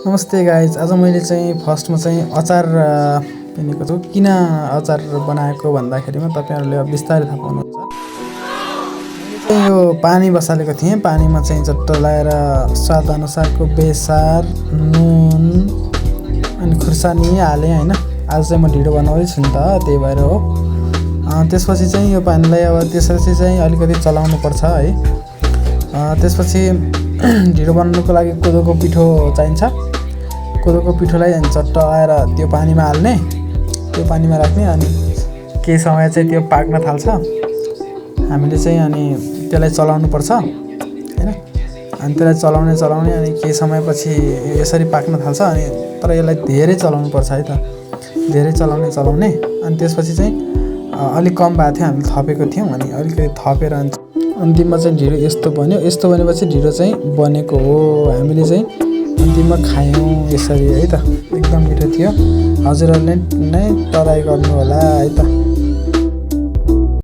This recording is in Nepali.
नमस्ते गाइज। आज मैले चाहिँ फर्स्टमा चाहिँ अचार पिनेको छु। किन अचार बनाएको भन्दाखेरिमा तपाईँहरूले अब बिस्तारै थाहा पाउनुहुन्छ। चाहिँ यो पानी बसालेको थिएँ। पानीमा चाहिँ चट्ट लगाएर स्वाद अनुसारको बेसार, नुन अनि खुर्सानी हालेँ होइन। आज चाहिँ म ढिँडो बनाउँदैछु नि त, त्यही भएर हो। त्यसपछि चाहिँ यो पानीलाई अब त्यसपछि चाहिँ अलिकति चलाउनु पर्छ है। त्यसपछि ढिँडो बनाउनुको लागि कोदोको पिठो चाहिन्छ। कोदोको पिठोलाई चट्ट आएर त्यो पानीमा हाल्ने, त्यो पानीमा राख्ने अनि केही समय चाहिँ त्यो पाक्न थाल्छ। हामीले चाहिँ अनि त्यसलाई चलाउनु पर्छ हैन। अनि त्यसलाई चलाउने अनि केही समयपछि यसरी पाक्न थाल्छ। अनि तर यसलाई धेरै चलाउनु पर्छ है त, धेरै चलाउने अनि त्यसपछि चाहिँ अलिक कम भएको थियो, हामीले थपेको थियौँ अनि अलिकति थपेर अन्तिममा चाहिँ ढिँडो यस्तो बन्यो। यस्तो बनेपछि ढिँडो चाहिँ बनेको हो। हामीले चाहिँ अन्तिममा खायौँ यसरी है त। एकदम मिठो थियो। हजुरहरूले नै ट्राई गर्नु होला है त।